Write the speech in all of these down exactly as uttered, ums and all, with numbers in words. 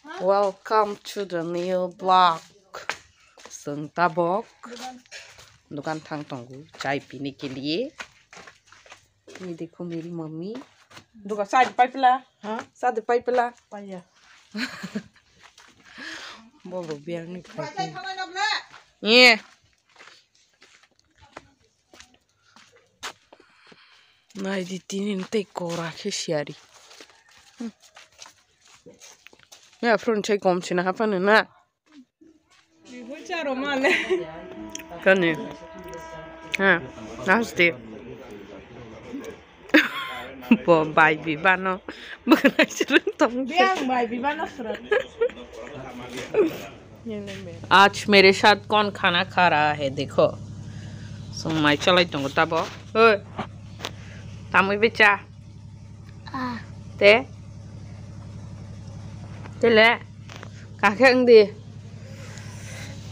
Welcome to the new vlog. Chwng tabok dukan thang tongo chai pini ke liye. Ye dekho meri mummy. Duka chai pai pila? Ha? Chai pai pila? Paiya. Bolo biang ni phai. Ye. Nai di tini tei kora khe siyari. Hmm. Ya, front chai kom sina hapanu na. Kani? Ha, nasti. Bo bai bibano. Bwkhwnai swrwng tong. Biang bai bibano swrwng. आज मेरे साथ कौन खाना खा रहा है, देखो। Song mai chalai tongo tabo. Oi. Tamwi becha. Ah. Te? Te le? Kakhe wng di.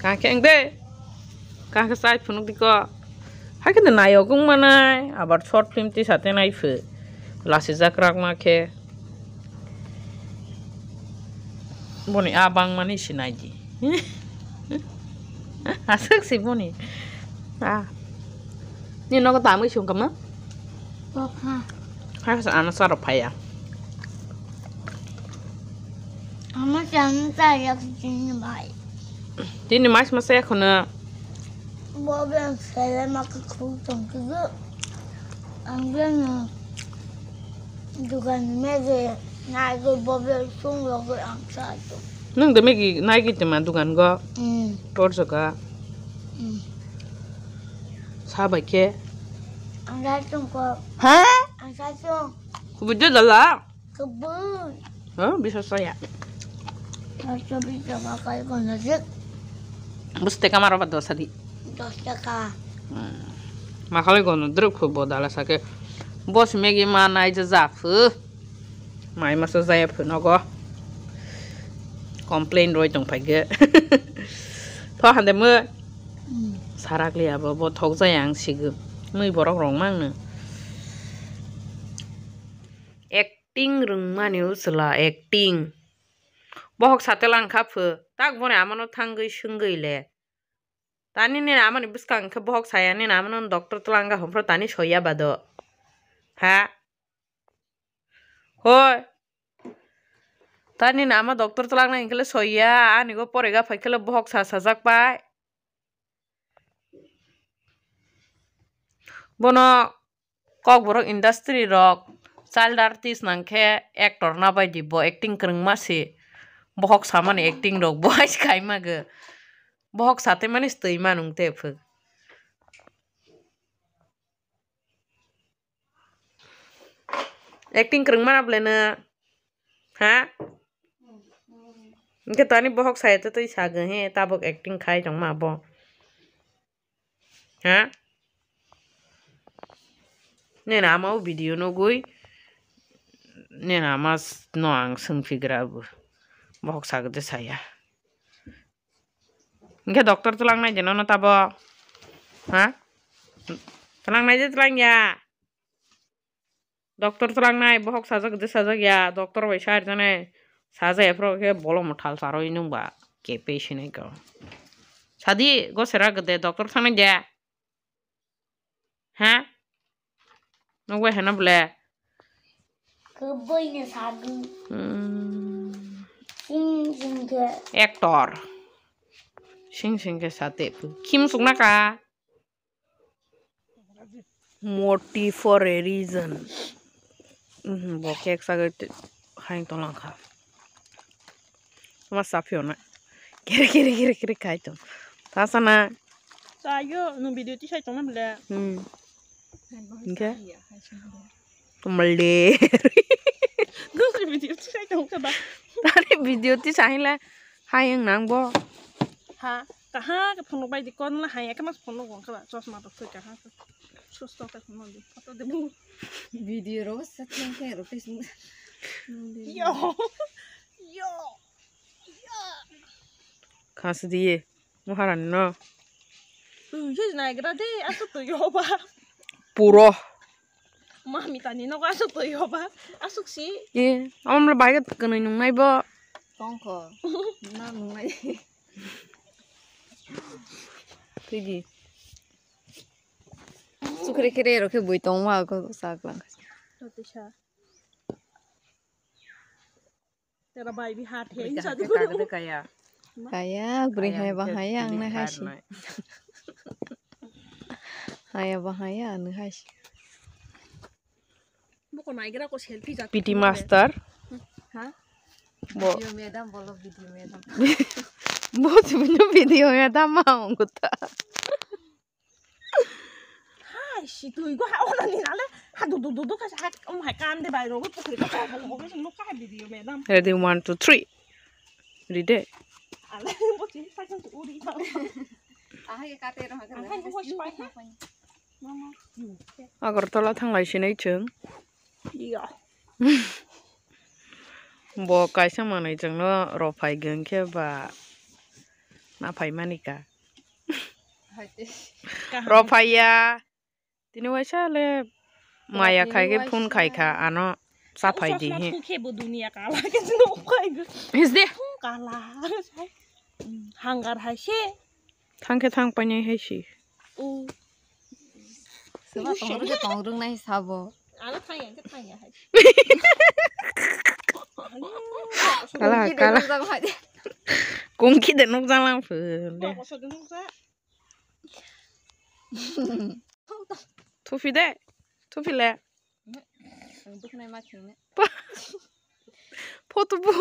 Kakhe wng di. Kakhe chai phunuk di ko. Hai khe nayok wng manai. Abar short film tisa te nai phu. Lasi jak rak ma khe. Boni a bang mani sinai di. Aswk si boni. Ah. Ni nogo tamwi sung kama? Bokha. Hai sa ana saro phaya. Ama chang ta yak chini bai. Tini mas masa ya khuna. Bo ben sele ma ka khu tong ku. Ang ben dukan me de na go bo ben sung lo go ang sa to. Nung de me gi nai gi te ma dukan go. Hmm. Por so ka. Hmm. Sabai khe? Ang sa chung ko. Ha? Ang sa chung. Kubujo dala? Kubun. Ha, bisa saya. Bisa, bisa makai kono sik. Bus teka maro ba dos adi. Dos teka. Hmm. Makalai kono druk phu bo dala sake. Bos megi ma nai ja ja phu. Mai masa jaya phu nogo. Complain roi tong phai ge. Tho hande mo. Hmm. Sarak li abo bo thok jaya ang sigo. Mui borok rong mang no. Acting rwngmani o chwla acting. Bohok sa twlang kha phu. Tak boni amano thangwi swngwi le. Tani nini amani bwskang khe bohok saya nini amano doctor twlang kha hwnphro tani soya bado. Ha? Hoi. Tani nini ama doctor twlang nai hwnkhe le soya ani go porega phai khe le bohok sa sajak pai. Bono Kokborok industry rok child artist nang khe actor na bai di bo acting kwrwngma se bohok samani acting rok bo hai se khai ma go bohok satwi mani se twi ma nung te phwk. Acting kwrwng mana bwle nw? Ha? Hwnkhe tani bohok saya tei tei sago he tabok acting khai tongma bo. Ha? Nini ama o video nugwi nini ama no ang swngphigra bo. Bohok sago tei saya. Hwnkhe doctor twlang nai de nono tabo? Ha? Twlang nai de twlang ya? Doctor twlang nai, bohok sajak de sajak ya, doctor bai sa rwjak nai. Sajak ya phro khe bolong mo thal charwi nung ba kepe sinai ko. Sadi gosera gede doctor thang nai de. Ha? Nugwi heno bole. Kwbwi ni sagwi. Hmm. Sing sing khe. Actor. Sing sing khe sate. Khim sukna ka. Motive for a reason. Mhm, bo cake sagwi te-, haing tonglang kha. Toma saphiyona. Kiri kiri kiri kiri khai tong. Tasana. Chayo, no video tisai tongna bole. Hmm. Hingke? Malde. Nung video tisai tong kha ba? Tani video tisai la hayang nang bo. Ha, kaha ke phone bai di kon la hayang ke mas phone gon kha ba. Chosma to thoi kaha. Sus to ka phone di. Photo de bu. Video ro sa tong ke ro pes. Yo. Yo. Yo. Khas diye. Maharani no. Twi je naigra de, aswk twi yo ba. Puro. Mami tani nogo aswk twi yo ba. Aswk si. E, amla bai ga kwnwi nung nai bo. Tongkho. Na nungnai. Tigi. Sukre kere ro khe bui tongma ko sak lang. Totisa. Tera bai bi hat he. Bui kaham khe kagde kaya. Kaya, buri hai ba hai ang na hai si. Hai ba hai ang na hai si. Buko naigra ko selfie jat. P T master. Ha? Bo. Video madam, bolo video madam. Bo video madam ma ongkuta. Hai, si tui go ha ona ni nale. Ha du du du du ka ha um hai kan de bai ro ko ko ko ko ko no ka video madam. Ready, one, two, three. Ready. Ale bo ti sa kan uri. Aha ke kate ro ha. Aha ke wash pai ha. Agartala thanglai sinai chwng. Iya. Bo kaisa manwi chwngno rophai gwn khe ba na phaimani ka. Rophaiya. Tini waisa le maya khai khe phone khai kha ano chaphai di he. Is de. Hangar hai se. Thang khe thang painai hai si. O. Soba tong rwgwi tong rwngnai sabo. Ano thang ya, thang ya hai. Kala, kala. Kungki de nukjak lang phun de. Thupi de. Thupi le. Ang duknai ma khingne. Photo bo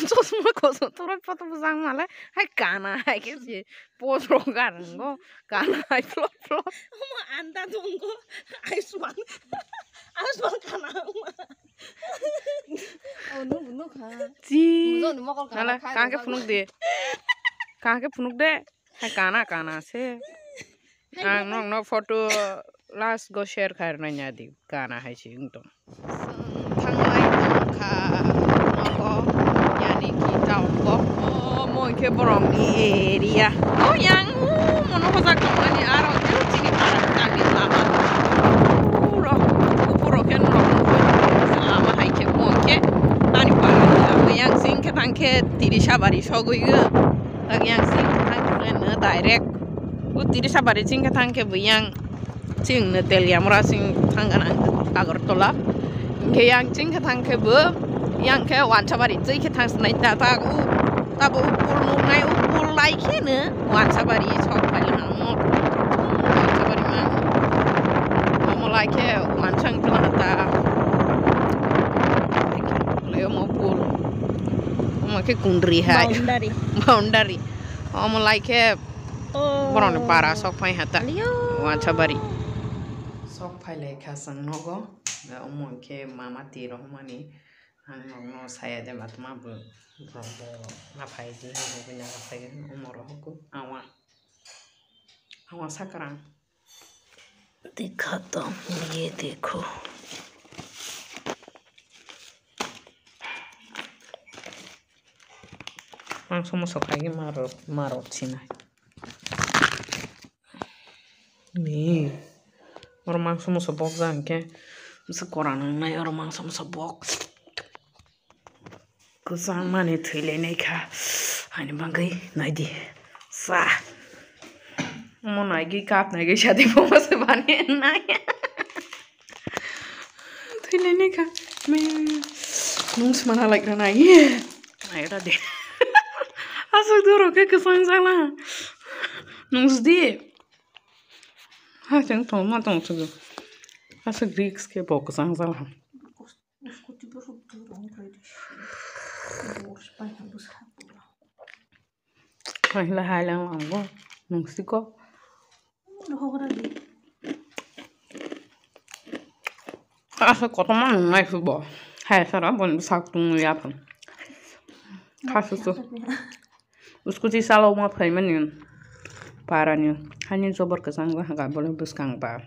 chosma koso toroi photo bo jang male hai kana hai khe si post ro garang go kana hai flop flop. Omo anda dong go Ayushman. Ayushman kana. Oh, nuk nuk ha. Chi. Mujoni mokol kana. Nala kha kangke phunuk de. Kangke phunuk de. Hai kana kana se. Ang nokno photo last go share khairnai nya di kana hai si wng tong. Thanglai tong kha nogo yani ki town go. Omo khe borok ni area. O yang o mono hojak tongmani aro khe chini para tangni lama. Puro puro khe norok lama hai khe mo khe ani para lama yang sing khe thang khe Tirisabari sogwi o. Tak yang sing khe thang khe no direct. O Tirisabari sing khe thang khe bo yang sing no Teliamura sing thang gana Agartala. Hingkhe yang sing khe thang khe bo yang khe Wansabari twi khe thang sinai ta tak o tabo o pul nuknai o pul lai khe no Wansabari sok phai lama mo Wansabari ma omo lai khe Wansang tla ta lai omo pul omo khe kundri hai boundary. Omo lai khe Oh. Borokni para sok phai ha ta. Aliyo. Wansabari. Sok phai lai kha chwng nogo. Omo khe mama twi rohormani. Ang nokno saya de matma bo. Borok bo na phai di, bo na phai di. Omo rohorku. Awa. Awa sakrang. Dikhata hu ye dekho. Mangso moso khaigwi marot, marot sinai. Ni. Oro mangso moso bokjak hinkhe bwswk kora nangnai oro mangso moso bok. Kwchangmani thwilainai kha. Haini bagwi naidi. Sa. Omo naigwi kap naigwi sadi bomo se bani nai. Thwilainai kha. Me. Nung se mana laikra nai. Naira de. Aswk doro khe kwchang jala. Nung se di. Ha chang tong ma tong se. Aswk risk khe bo kwchang jala. Hai la hai lang lang bo nung siko. Asa kotorma nung nai phi bo. Hai sara bo ni sak tung ya phan. Kha su su. Scooty salo ma phai mani. Para ni. Hani jobor kwchang ba ha ga bo ni bwskang ba.